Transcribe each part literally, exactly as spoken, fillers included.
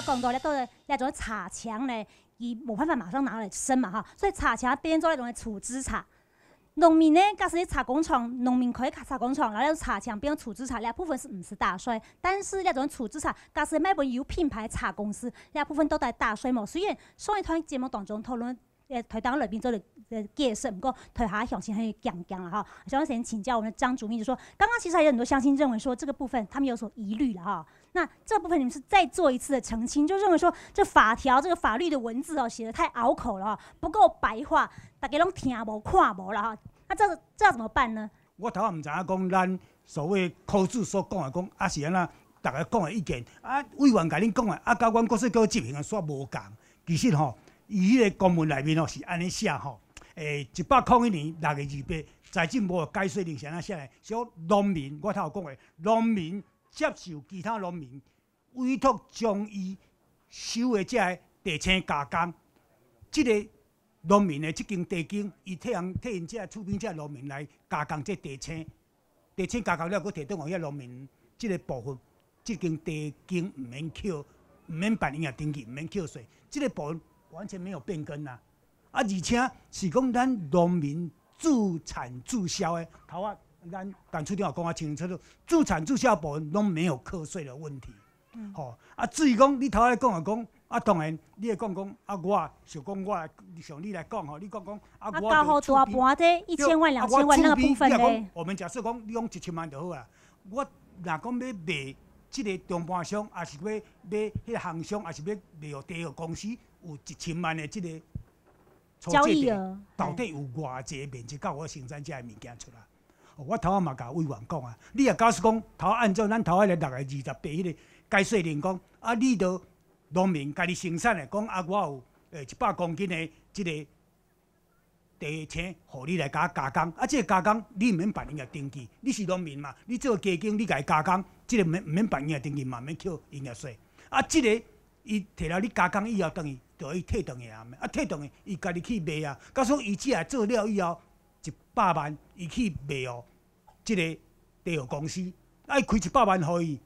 講到這个這種茶錢呢，佢無辦法馬上拿來生嘛哈，所以茶錢變做一種處置茶。農民呢，假使茶工廠，農民開茶工廠，然後茶錢變成處置茶，這部分係毋使打稅，但是這種處置茶，假使賣分有品牌茶公司，這部分都得打稅無。雖然上一段節目當中討論，呃，台東來賓做的呃解釋，毋過台下鄉親還有講講了哈。想要先請教我們的張主秘，就說剛剛其實還有很多鄉親認為說這個部分他們有所疑慮了哈。那這部分你們是再做一次的澄清，就認為說這法條這個法律的文字哦寫得太拗口了哈，不夠白話，大家攏聽無看無了哈。那這這要怎麼辦呢？我頭仔毋知影講咱所謂口子所講的講，啊是安怎，大家講的意見，啊委員甲恁講的，啊甲阮國稅局執行的煞無共。其實吼，伊迄个公文內面吼是安尼寫吼，诶，一百空一年六月二八，財政部的解說令是安怎寫的？說農民，我頭有講的，農民接受其他農民委託將伊收的遮个地產加工，即个農民的即間地間，伊替人替因遮厝邊遮農民來加工这地產，地產加工了，佫提倒互遐農民即个部分，即间地間毋免扣，毋免办营业登记，毋免扣税，即个部分完全没有变更啊。 啊，而且是讲咱农民自产自销的，头仔咱陈处长有讲啊清清楚楚，自产自销部分拢没有课税的问题。嗯。吼，啊，至于讲你头仔讲啊讲，啊，当然你会讲讲，啊，我想讲我来，像你来讲吼，你讲讲，啊，啊，我交互大盘这一千万、两千万那个部分呢？我们假设讲，你讲一千万就好啊。我若讲要卖这个中盘商，还是要卖迄个行商，还是要卖予地方公司，有一千万的这个 交易额，到底有偌济面积，到我生产遮个物件出来？哦，我头仔嘛甲委员讲啊，你也假使讲头仔按照咱头仔个六月二十八迄个解说令讲，啊，你都农民家己生产的，讲啊，我有诶一百公斤的即个地青，互你来甲我加工，啊，即个加工你毋免办营业登记，你是农民嘛，你做加工，你家己加工，即个免毋免办营业登记嘛，免扣营业税，啊，即个 伊摕了你加工以后，等于就伊退转去啊，啊，退转去，伊家己去卖啊。假使伊只系做了以后，一百万，伊去卖哦，即个地方公司，啊，伊开一百万互伊，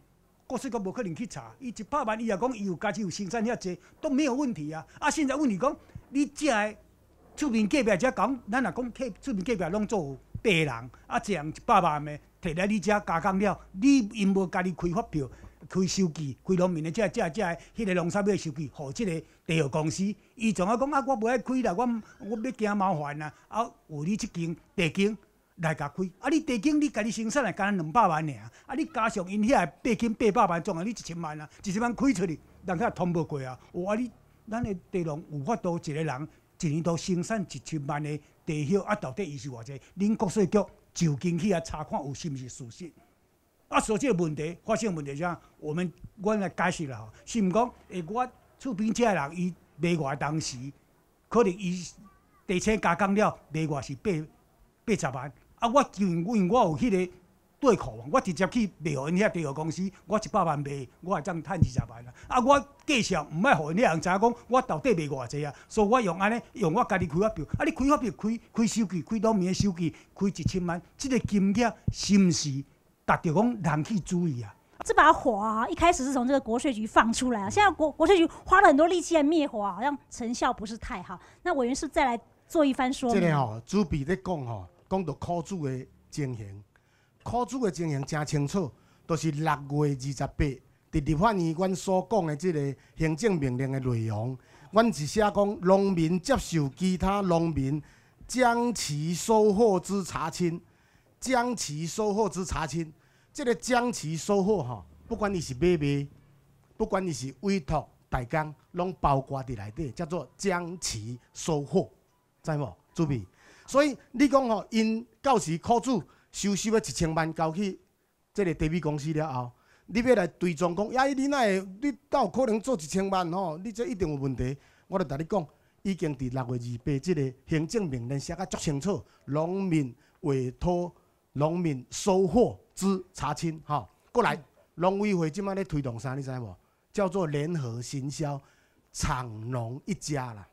国税局无可能去查。伊一百万，伊也讲伊有家己有生产遐济，都没有问题啊。啊，现在问题讲，你遮个厝边隔壁遮讲，咱若讲隔厝边隔壁拢做有八人，啊，一人一百万的， 摕来你遮加工了，你因无家己开发票、开收据、开农民的遮、遮、遮迄个农产品的收据，互即个地方公司，伊总要讲啊，我无爱开啦，我我要惊麻烦啦，啊，有你即间地间来甲开，啊，你地间你家己生产来干两百万尔，啊，你加上因遐八间八百万，总共你一千万啊，一千万开出去，人遐通无过啊，哦，啊，你咱的地方有法度一个人 一年度生产一千万的地票，啊，到底伊是偌济？恁国税局就近去啊查看有是毋是事实。啊，所以这个问题发生的问题是啥？我们我来解释啦吼，是毋讲，诶，我厝边遮的人伊卖偌当时，可能伊地产加工了卖偌是八八十万，啊，我因为我有迄个 对口嘛，我直接去卖互因遐地方公司，我一百万卖，我会当趁二十万啊。啊，我介绍毋爱互因遐人知影讲我到底卖偌济啊，所以我用安尼，用我家己开发票，啊，你开发票开开收据，开农民的收据，开一千万，即个金额是毋是值得讲人去注意啊？这把火啊，一开始是从这个国税局放出来啊，现在国国税局花了很多力气来灭火啊，好像成效不是太好。那委员是再来做一番说明。这个吼，主笔咧讲吼，讲到苦主的情形， 苦主的情形真清楚，就是六月二十八，佇立法院阮所讲的这个行政命令的内容，阮是写讲农民接受其他农民将其收获之查清，将其收获之查清。这个将其收获吼，不管你是买卖，不管你是委托代工，拢包括佇内底，叫做将其收获。 知无？主秘。所以你讲吼，因到时苦主收收了一千万交去这个地米公司了后，你要来追踪讲，呀，你哪会，你哪有可能做一千万吼？你这一定有问题。我就甲你讲，已经佇六月二八这个行政命令写甲足清楚，农民委托、农民收获之查清吼。过来，农委会即摆咧推动啥，你知无？叫做联合行销，厂农一家啦。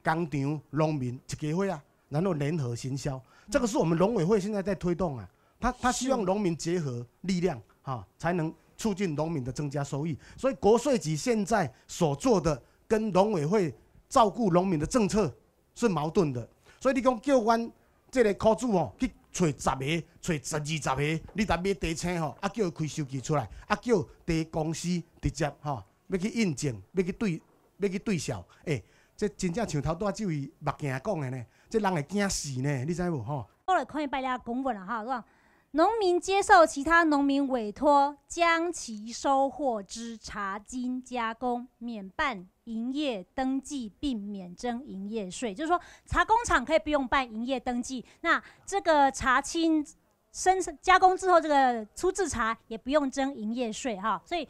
工厂、农民一家伙啊，然后联合行销，这个是我们农委会现在在推动啊。他他希望农民结合力量哈，才能促进农民的增加收益。所以国税局现在所做的跟农委会照顾农民的政策是矛盾的。所以你讲叫阮这个苦主吼去找十个、找十二十个，你来买茶青吼，啊叫伊开收据出来，啊叫茶公司直接吼要去印证，要去对，要去对销。诶，这真正像头拄仔这位目镜讲的呢，这人会惊死呢，你知无吼？我来看一摆了公文了哈，讲农民接受其他农民委托，将其收获之茶菁加工，免办营业登记并免征营业税。就是说，茶工厂可以不用办营业登记，那这个茶青生加工之后，这个初制茶也不用征营业税哈。所以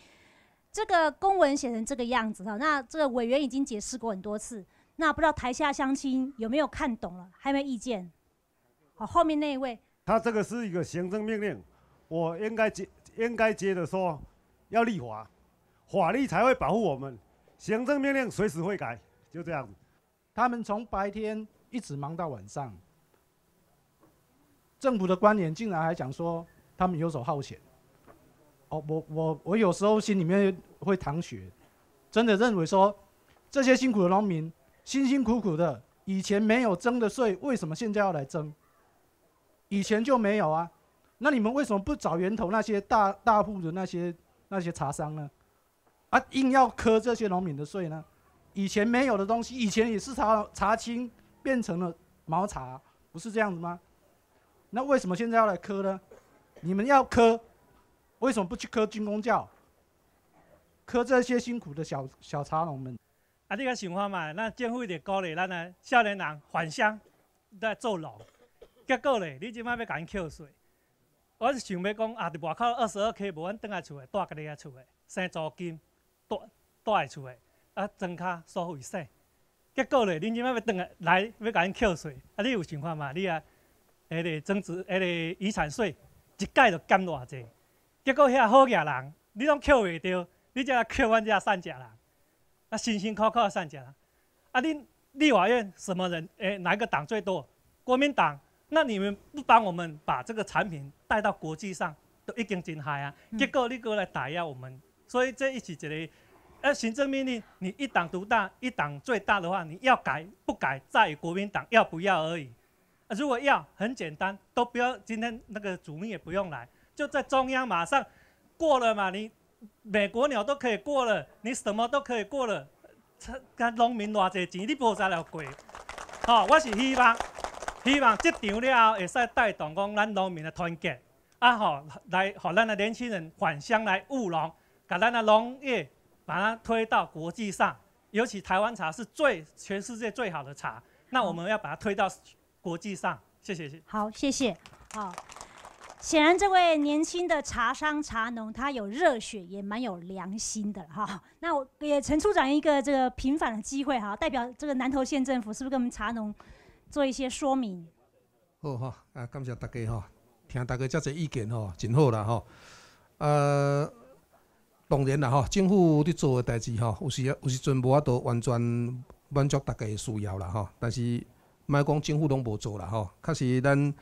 这个公文写成这个样子哈，那这个委员已经解释过很多次，那不知道台下乡亲有没有看懂了，还有没有意见？好，后面那一位。他这个是一个行政命令，我应该接应该接着说要立法，法律才会保护我们。行政命令随时会改，就这样子。他们从白天一直忙到晚上，政府的官员竟然还讲说他们游手好闲。哦，我我我有时候心里面会淌血，真的认为说这些辛苦的农民辛辛苦苦的，以前没有征的税，为什么现在要来征？以前就没有啊，那你们为什么不找源头那些大大户的那些那些茶商呢？啊，硬要扣这些农民的税呢？以前没有的东西，以前也是茶茶青变成了毛茶，不是这样子吗？那为什么现在要来扣呢？你们要扣，为什么不去扣军公教？扣这些辛苦的小小茶农们？啊，你个想法嘛，咱政府一直鼓励咱个少年人返乡来做农，结果咧，你即摆要甲因扣税。我是想要讲啊，外口二十二K无，阮转来厝里，蹛家己个厝里，省租金，蹛蹛个厝里，啊，庄跤所费省。结果咧，恁即摆要转来，来要甲因扣税，啊，你有想法嘛？你啊，迄个增值，迄个遗产税，一改就减偌济？结果遐好額人，你拢扣袂着，你才扣阮遮散食人。 啊，辛辛苦苦个散食啦。啊，恁立法院什么人？诶，哪一个党最多？国民党。那你们不帮我们把这个产品带到国际上，都已经真好啊。结果你过来打压我们，所以这一起一个，呃，行政命令，你一党独大，一党最大的话，你要改不改，在于国民党要不要而已。 啊，如果要，很简单，都不要今天那个主秘也不用来，就在中央马上过了嘛。你美国鸟都可以过了，你什么都可以过了，跟农民偌济钱，你无才了过。吼，我是希望，希望这场了后会使带动讲咱农民的团结，啊吼，来，予咱的年轻人返乡来务农，把咱的农业把它推到国际上，尤其台湾茶是最全世界最好的茶，那我们要把它推到 国际上。谢谢，谢谢。好，谢谢。好，显然这位年轻的茶商茶农，他有热血，也蛮有良心的哈。那我也陈处长一个这个平反的机会哈，代表这个南投县政府，是不是跟我们茶农做一些说明？好哈，啊，感谢大家哈，听大家遮侪意见哈，真好啦哈。呃， 当然啦吼，政府咧做个代志吼，有时有时阵无法度完全满足大家的需要啦吼。但是莫讲政府拢无做啦吼，确实咱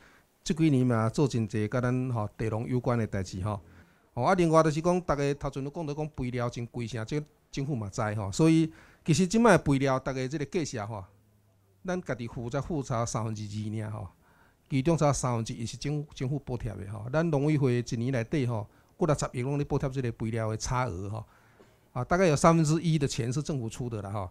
这几年嘛做真侪甲咱吼茶农有关的代志吼。吼啊，另外就是讲，大家头前都讲到讲肥料真贵啥，这政府嘛知吼。所以其实即摆肥料大概这个价钱吼，咱家己付才付差三分之二尔吼。 其中差三分之一是政政府补贴的吼。咱农委会一年内底吼，几若十亿拢咧补贴这个肥料的差额吼。啊，大概有三分之一的钱是政府出的啦吼。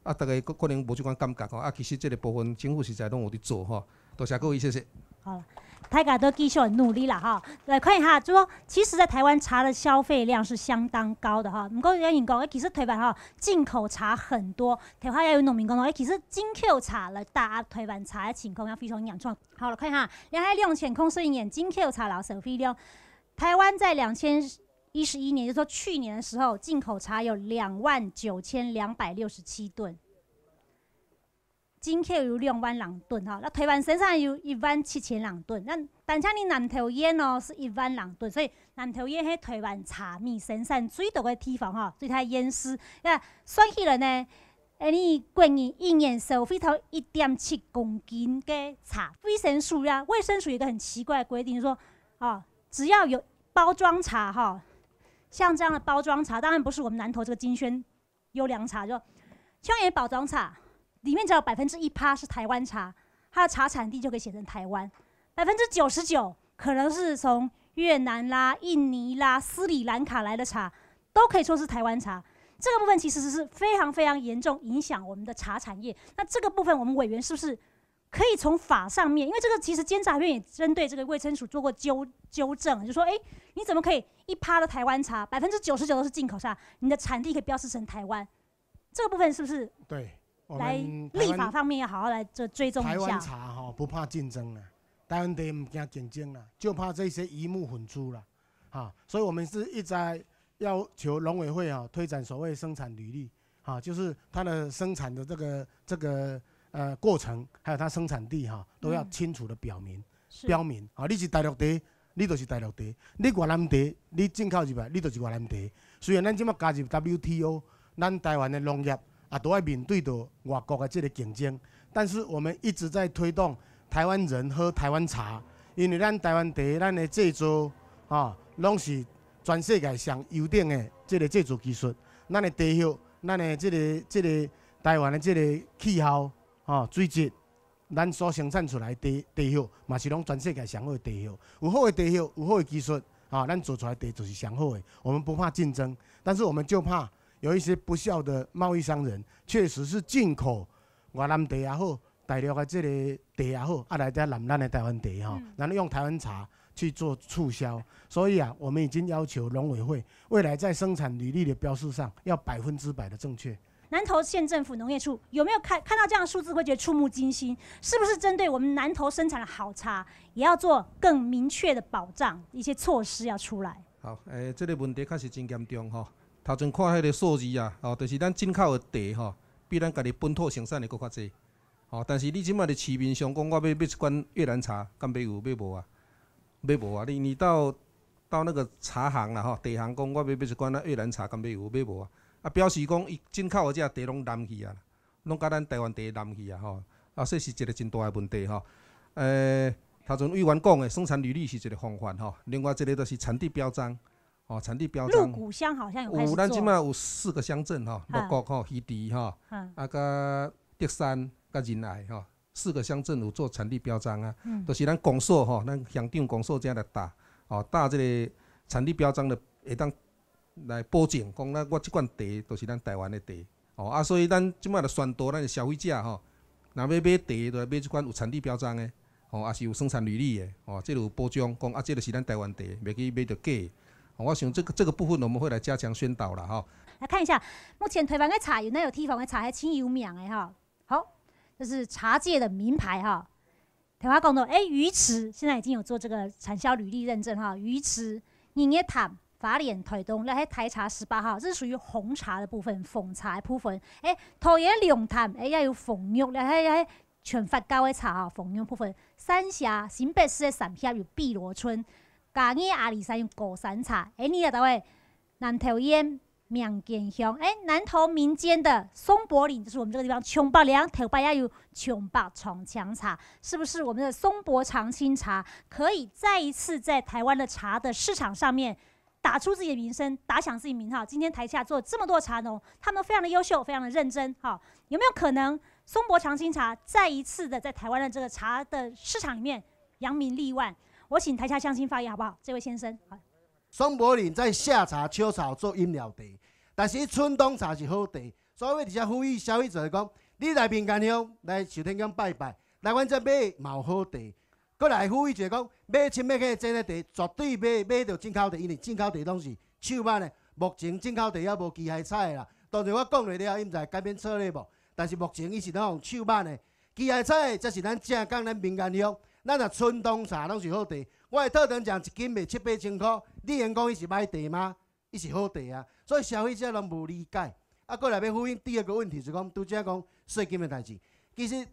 啊，大家可可能无这款感觉吼。啊，其实这个部分政府实在拢有咧做吼。多谢各位，谢谢。好了，大家都继续努力啦哈。来看一下，就说其实，在台湾茶的消费量是相当高的哈。毋过有人讲，其实台湾哈进口茶很多，台湾也有农民讲，哎，其实进口茶来打压台湾茶的情况也非常严重。 好了，看一下，两千两千空十一年进口茶老师费用，台湾在两千一十一年，就是说去年的时候，进口茶有两万九千两百六十七吨，进口有两万零吨哈，那台湾生产有一万七千零吨，那单淨你南投縣哦是一万零吨，所以南投县是台湾茶米生产最多的地方哈，所以它淹失。那算起来呢， 哎，你过年一年收费头一点七公斤个茶，卫生署呀，卫生署有一个很奇怪的规定，说，哦，只要有包装茶哈，像这样的包装茶，当然不是我们南投这个金萱优良茶，就像有包装茶，里面只要百分之一趴是台湾茶，它的茶产地就可以写成台湾，百分之九十九可能是从越南啦、印尼啦、斯里兰卡来的茶，都可以说是台湾茶。这个部分其实是非常非常严重影响我们的茶产业。那这个部分，我们委员是不是可以从法上面，因为这个其实监察院也针对这个卫生署做过纠纠正，就说，哎，你怎么可以一趴的台湾茶，百分之九十九都是进口茶，你的产地可以标示成台湾？这个部分是不是对，我来们立法方面要好好来做追踪一下？台湾茶哈不怕竞争啊，台湾茶不怕竞争啦，就怕这些鱼目混珠啦，哈，所以我们是一直在要求农委会啊推展所谓生产履历，哈，就是它的生产的这个这个呃过程，还有它生产地哈，都要清楚的表明。是标明啊，你是大陆茶，你就是大陆茶；你越南茶，你进口入来，你就是越南茶。虽然咱即马加入W T O，咱台湾的农业啊，都要面对着外国的这个竞争，但是我们一直在推动台湾人喝台湾茶，因为咱台湾茶，咱的制作啊，拢是全世界上优等的这个制作技术。咱的茶叶，咱的这个这个台湾的这个气候啊，水质。咱所生产出来的茶叶，嘛是拢全世界上好的茶叶。有好的茶叶，有好的技术，啊，咱做出来的茶就是上好的。我们不怕竞争，但是我们就怕有一些不孝的贸易商人，确实是进口越南茶也好，大陆的这个茶也好，啊来遮濫咱的台湾茶哈，然后用台湾茶去做促销。所以啊，我们已经要求农委会未来在生产履历的标示上要百分之百的正确。南投县政府农业处有没有看看到这样的数字，会觉得触目惊心？是不是针对我们南投生产的好茶，也要做更明确的保障，一些措施要出来？好，诶，这个问题确实真严重吼。头前看迄个数字啊，吼，就是咱进口的茶吼，比咱家己本土生产的更加济。吼，但是你即马的市面上讲，我要买一罐越南茶，敢买有？买无啊？买无啊！你你到到那个茶行啦吼，茶行讲我要买一罐啊越南茶，敢买有？买无啊？啊，表示讲伊进口的这茶拢濫去啊。拢甲咱台湾茶濫去啊吼。啊，这是一个真大的问题吼。呃，头前委员讲的生产履历是一个方法吼，另外一个就是产地标章，哦，产地标章。鹿谷乡好像有开始有，咱即做，马有四个乡镇吼，啊鹿谷吼、鱼池吼，嗯啊，甲竹山、甲仁爱吼，四个乡镇有做产地标章啊。嗯就是咱公所吼，咱乡长公所遮来搭，哦，搭这个产地标章的，会当来保证讲，咱我这罐茶就是咱台湾的茶。哦，啊，所以咱即马就宣导咱的消费者吼，若要买茶，就要买这款有产地标章的，哦，也是有生产履历的，哦，这就有保障，讲啊，这就是咱台湾茶，袂去买着假的。哦，我想这个这个部分我们会来加强宣导啦吼。来看一下，目前台湾的茶有哪有地方的茶还真有名的哈？好，这是茶界的名牌哈。台湾讲到，哎，鱼池现在已经有做这个产销履历认证哈，鱼池、日月潭、花莲、台东，那还台茶十八号，这是属于红茶的部分，红茶的部分。哎，桃园龙潭，哎，也有凤玉，那还还全发酵的茶哈，凤玉部分。三峡、新北市的三峡有碧螺春，嘉义阿里山有高山茶，哎，你也到位南投县 民间香。哎，南投民间的松柏岭，就是我们这个地方，松柏嶺头摆也有松柏長青茶，是不是我们的松柏长青茶可以再一次在台湾的茶的市场上面打出自己的名声，打响自己名号？今天台下坐这么多茶农，他们都非常的优秀，非常的认真，哈，有没有可能松柏长青茶再一次的在台湾的这个茶的市场里面扬名立万？我请台下乡亲发言好不好？这位先生，好。松柏岭在下茶、秋茶做饮料茶，但是伊春冬茶是好茶，所以我直接呼吁消费者讲，你来民间乡，来寿天宫拜拜，来阮遮买嘛有好茶。过来呼吁一下讲，买亲买去真的茶，绝对买买着进口茶，因为进口茶拢是手挽的。目前进口茶也无机械采的啦。当然我讲落了，伊毋知改变策略无，但是目前伊是拢用手挽的。机械采的才是咱正港咱民间乡，咱若春冬茶拢是好茶。我的特等奖一斤卖七八千箍，你能讲伊是歹茶吗？ 伊是好茶啊，所以消费者拢无理解。啊，过来要呼应第二个问题是讲，拄则讲税金的代志。其实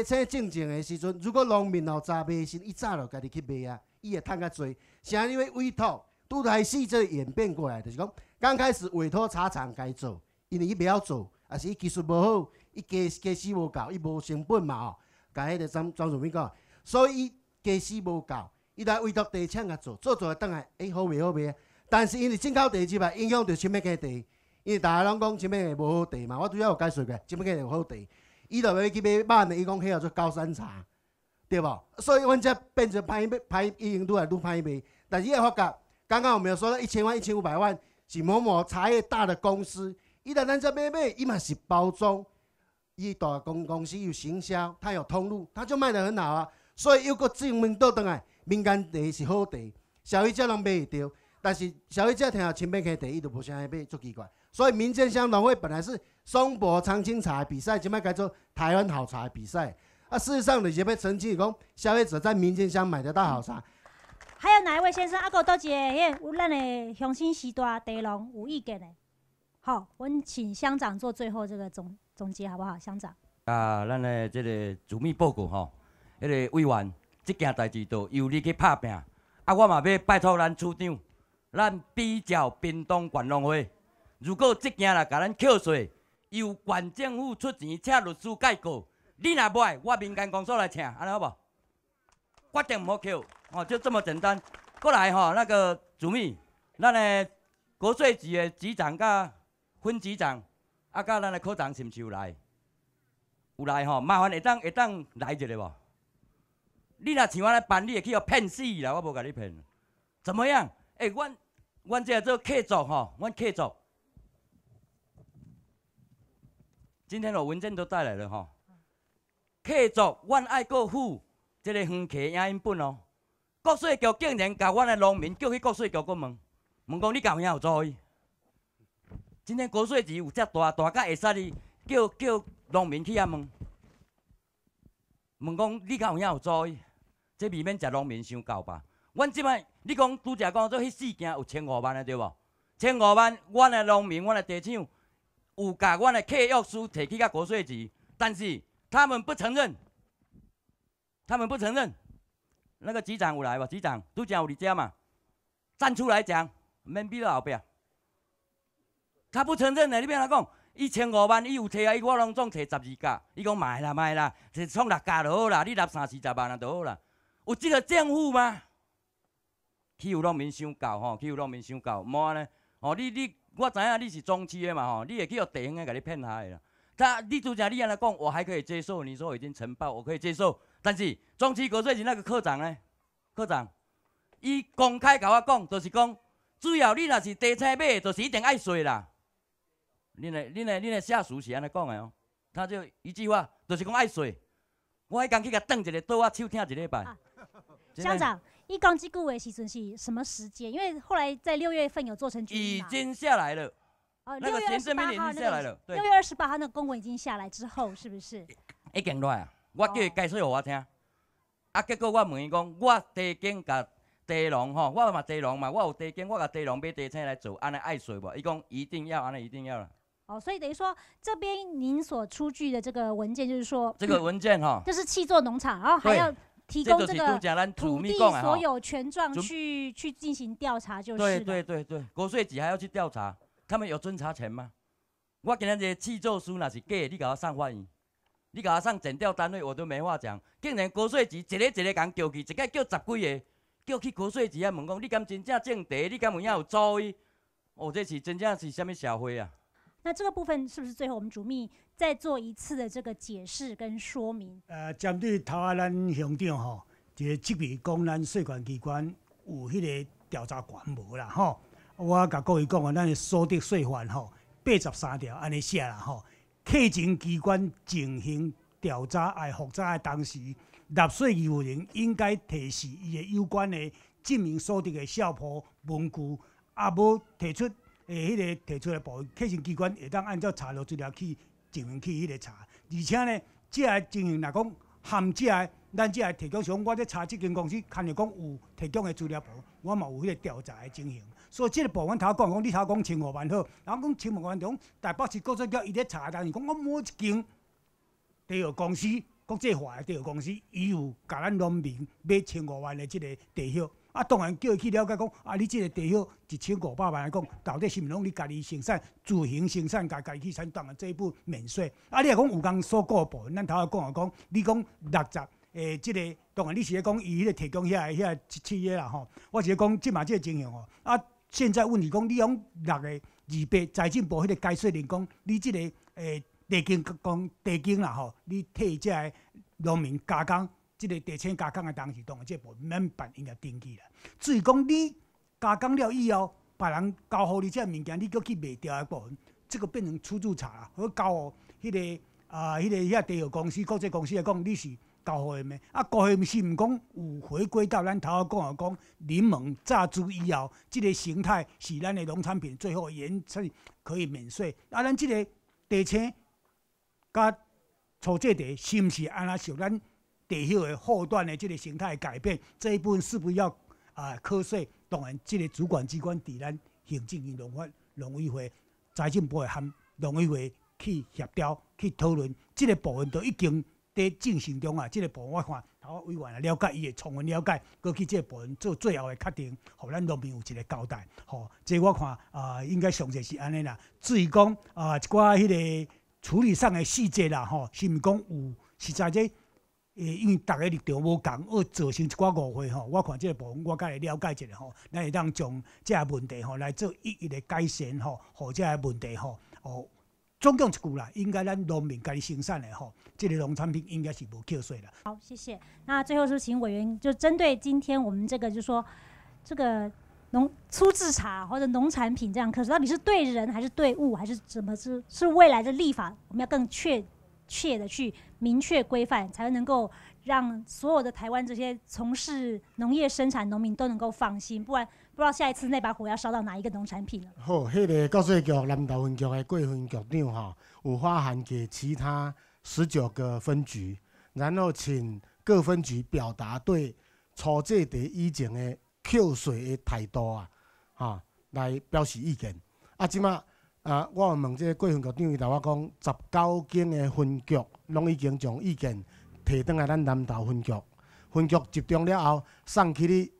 茶青进前的时阵，如果农民吼查袂新，伊早就家己去卖啊，伊会趁较济。啥物委托？拄开始这个演变过来，就是讲，刚开始委托茶厂该做，因为伊袂晓做，还是伊技术无好，伊家家私无够，伊无成本嘛吼，甲迄个张张主任讲，所以伊家私无够， 伊来委托茶厂甲做，做做来等来，诶，好卖好卖啊。但是因為進口茶入來，影響著深水坑茶，因為大家攏講深水坑無好茶嘛，我拄仔有解釋過，深水坑有好茶，伊就欲去買挽的，伊講彼叫做高山茶，對無？所以阮才變成歹賣，歹，已經愈來愈歹賣。但是你會發覺，剛剛我們有說到一千萬、一千五百萬，是某某茶業大的公司，伊來咱遮買賣，伊嘛是包裝， 伊大公，公司有行銷，它有通路，它就賣得很好啊。所以又閣證明倒轉來，民間茶是好茶，消費者攏買會著。但是消費者聽著深水坑茶，伊就無啥愛買，足奇怪。所以民間香農會本來是松柏常青茶的比賽，這擺改做台灣好茶的比賽。啊，事實上就是欲澄清講，消費者在民間鄉買得到好茶。還有哪一位先生？啊，還有多一个，彼有咱的鄉親序大茶農有意見的。好，我們請鄉長做最後這個總，總結，好不好，鄉長？啊，咱的這个主秘報告吼，彼个委員，這件代誌就由你去拍拚。啊，我嘛欲拜託咱處長，咱比照屏東縣農會，如果這件若共咱扣稅，由縣政府出錢請律師解告，你若無愛，我民間公所來請，按呢好無？ 決定毋好扣，吼，就這麼簡單。過來吼，那個主秘，咱的國稅局的局長佮分局長，啊，佮咱的科長是毋是有來？有來吼，麻煩會當，會當來一下無？你若像按呢辦，你會去予騙死啦，我無共你騙。怎麼樣？欸，阮，阮這做客座吼，阮客座。今天的文件都帶來了吼。 客座，阮愛閣付這个園區影印本哦。國稅局竟然共阮的農民叫去國稅局閣問，問講你敢有遐有注意？今天國稅局有遮大，大甲會使哩，叫，叫農民去遐問，問講你敢有遐有注意？這未免食農民傷厚吧？阮這擺，你講拄才講做彼四件有千五萬的對無？千五萬，阮的農民，阮的地產， 有共阮的契約書提去共國稅局，但是他們不承認，他們不承認。那個局長有來無？局長，局長有佇遮嘛？站出來講，免避到後壁。他不承認呢，你欲按怎講？一千五萬，伊有提啊，伊我攏總提十二甲，伊講莫啦，莫啦，是創六甲就好啦，你納三四十萬啊就好啦。有這个政府嗎？ 欺負農民傷厚吼，欺負農民傷厚，莫按呢。吼，你，你，我知影你是中區的嘛吼，你會去予地方的共你騙下去啦。他，你拄才你按呢講，我還可以接受，你說已經承包，我可以接受。但是中區國稅局那個科長呢？科長，伊公開共我講，就是講，只要你若是地產買的，就是一定愛稅啦。恁的，恁的，恁的下屬是按呢講的哦。 他就一句話，就是講愛稅。我彼工去共頓一个桌仔，手疼一禮拜。啊，真的。鄉長，伊講這句話的時陣是什麼時間？因為後來在六月份有做成決議嘛。已經下來了。哦，那個行政命令已經下來了，對。六月二十八號那個公文已經下來之後，是不是？已經落來啊，我叫伊解釋予我聽。哦。 啊，結果我問伊講，我地經共茶農吼，我嘛茶農嘛，我有地經，我共茶農買地產來做，按呢愛稅無？伊講一定要，按呢一定要啦。哦，所以等於說，這邊您所出具的這個文件，就是說，這個文件吼，這是契作農場，然後還要提供這個，對，這就是拄才咱主秘講的吼，土地所有權狀去，去進行調查就是了。對，對，對，對，國稅局還要去調查，他們有偵查權嗎？ 我今仔日契作書若是假的，你共我送法院，你共我送檢調單位，我都沒話講。竟然國稅局一个一个共叫去，一个叫十幾个，叫去國稅局遐問講，你敢真正種地？你敢有影有注意？哦，這是真正是啥物社會啊？那這個部分是不是最後我們主秘再做一次的這個解釋跟說明？呃，針對頭仔咱鄉長吼，一个質疑講咱稅管機關有彼个調查權無啦吼。我共各位講啊，咱的所得稅法吼，八十三條按呢寫啦吼， 課徵機關進行調查愛複查的同時，納稅義務人應該提示伊的有關的證明所得的數簿、文具，啊無提出，誒，彼个提出的部分，課徵機關會當按照查冊資料去進行去彼个查。而且呢，這个情形若講含這个，咱這个提供，像我咧查這間公司，看著講有提供的資料簿，我嘛有彼个調查的情形。所以這个部分頭講，講你頭講千五萬好，然後講千五萬，講 台北市國稅局伊咧查，但是講我每一間茶藥公司，國際化的茶藥公司，伊有共咱農民買千五萬的這个茶藥。啊，當然叫伊去了解講，啊，你這个茶藥一千五百萬來講，到底是毋是攏你家己生產，自行生產，家，家己去產，當然這一步免稅。啊，你若講有工所顧的部分，咱頭仔講啊，講你講六十，誒，這个當然你是咧講伊彼个提供遐，遐七，七个啦吼，我是咧講這馬這个情形吼，啊，現在問題講，你用六月二八財政部迄個解說令講，你這個誒地經講地經啦吼，你替這個農民加工，這個地產加工的當時，當然這部分免辦應該登記啦。至於講你加工了以後，別人交互你這物件，你閣去賣掉的部分，這個變成出入差啦，好交互迄個啊，迄個遐地藥公司、國際公司來講，你是交互的咩？啊，交互毋是毋講有回歸到咱頭仔講啊，講檸檬榨汁以後，這個形態是咱的農產品最後原產可以免稅。啊，咱這個地青甲草製茶是毋是安那受咱地球的后段的這個形態改變，這一部分是不是要啊課稅？當然，這個主管機關佇咱行政院農法農委會、財政部會和農委會去協調、去討論，這個部分都已經咧進行中啊。這個部分我看頭委員啊了解，伊會充分了解，過去這個部分做最後的決定，予咱農民有一個交代。吼，這我看啊，應該詳細是安尼啦。至於講啊，一寡迄個處理上的細節啦，吼，是毋是講有實在這，誒，因為大家立場無共，而造成一寡誤會吼，我看這個部分我較會了解一下吼，咱會當將這個問題吼來做一一的改善吼，予這個問題吼，哦， 總講一句啦，應該咱農民家己生產的吼，這個農產品應該是無扣稅啦。好，謝謝。那最後是請委員就針對今天我們這個，就是說這個農初制茶或者農產品這樣課稅，到底是對人還是對物，還是怎麼是是未來的立法，我們要更確切的去明確規範，才能夠讓所有的台灣這些從事農業生產農民都能夠放心，不然不知道下一次那把火要燒到哪一個農產品了。好，迄個國稅局南投分局的郭分局長吼，有發函給其他十九个分局，然後請各分局表達對初制茶以前的扣稅的態度啊，吼，來表示意見。啊，即馬啊，我有問這个郭分局長，伊甲我講，十九間的分局攏已經將意見提轉來咱南投分局，分局集中了後，送去你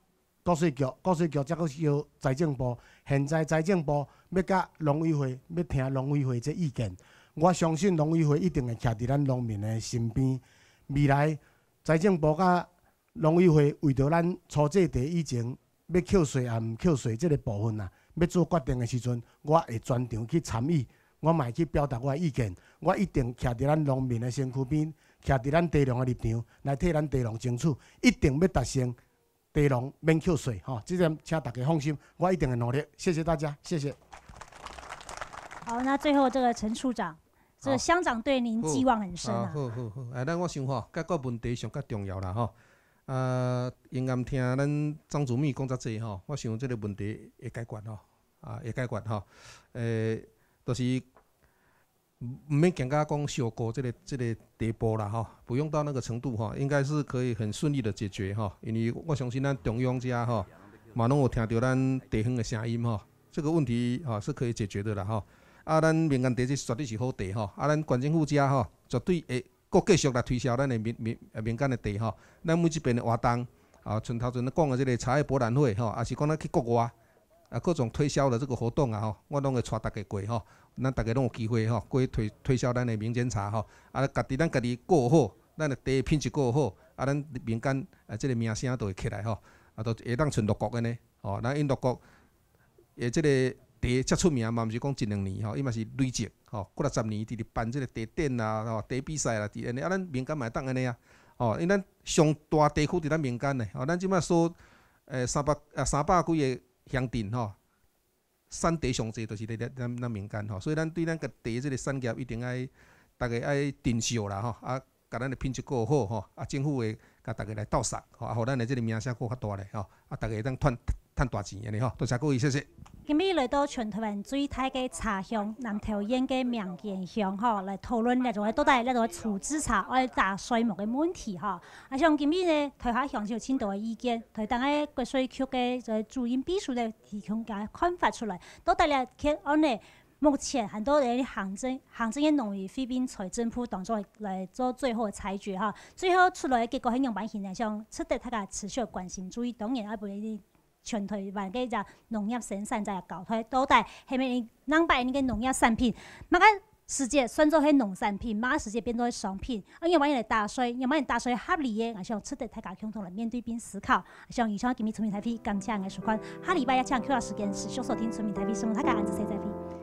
国税局，国税局才去邀财政部。现在财政部要甲农委会，要听农委会这意见。我相信农委会一定会徛佇咱农民的身边。未来财政部甲农委会为着咱初制茶以前要扣税啊毋扣税这个部分啊，要做决定的时阵，我会全场去参与，我嘛会去表达我的意见。我一定徛佇咱农民的身躯边，徛佇咱茶农的立场，来替咱茶农争取，一定要达成 茶农免扣税吼，这点请大家放心，我一定会努力。谢谢大家，谢谢。好，那最后这个陈处长，这个乡长对您寄望很深啊。好好好，哎，咱我想吼，解决问题上较重要啦吼。啊，因为听咱张主秘讲遮济吼，我想这个问题会解决吼，啊，会解决吼。诶，就是 毋免驚甲讲小过这个这个地步啦吼，不用到那个程度吼，应该是可以很顺利的解决吼。因为我相信咱中央遮吼，嘛拢有听到咱地方的声音吼，这个问题吼是可以解决的啦吼。啊，咱民间地这绝对是好地吼，啊，咱县政府遮吼，绝对会 閣繼續來推銷咱的民民民間的茶吼。咱每一遍的活動，啊，像頭前講的這个茶葉博覽會吼，也是講咱去國外，啊，各種推銷的這个活動啊吼，我攏會帶大家過吼，咱大家攏有機會吼，過去推推銷咱的民間茶吼，啊，家己咱家己顧好，咱的茶品質顧好，啊，咱民間啊這个名聲就會起來吼，啊，都會當像六國安呢吼，咱因六國 誒，這个茶遮出名嘛，毋是講一兩年吼，伊嘛是累積吼，幾若十年直直辦這个茶展啦，吼，茶比賽啦，佇安尼啊，咱民間嘛會當安尼啊，吼，因為咱上大茶區佇咱民間呢，吼，咱即擺所誒三百啊三百幾个鄉鎮吼，產茶上濟就是佇咱咱咱民間吼，所以咱對咱个茶這个產業一定愛大家愛珍惜啦吼，啊 甲咱的品質顧好吼，啊政府會甲大家來鬥相吼，啊，互咱的這个名聲閣較大咧吼，啊，大家會當趁趁大錢安尼吼，多謝各位，謝謝。今日來到全台灣最大个茶鄉南投縣个名間鄉吼，來討論這種到底這種處置茶愛打稅目个問題吼。啊，像今日呢，台下鄉親有真多个意見，台東个國稅局个主任秘書呢提供个看法出來，到底這件案呢， 目前還在行政行政院農委會並財政部當中來做最後个裁決哈。最後出來个結果係仰般形呢？想值得大家持續關心，注意當然愛分全台灣个農業生產者交代，到底係毋係人擺个農業產品，麼个時節算做係農產品，麼个時節變做係商品？啊，仰般來打稅，仰般打稅合理个，𠊎想值得大家共同來面對並思考。想以上今日村民大會，感謝你个收看，下禮拜也請共樣時間持續鎖定村民大會，承蒙大家，恁仔細，再會。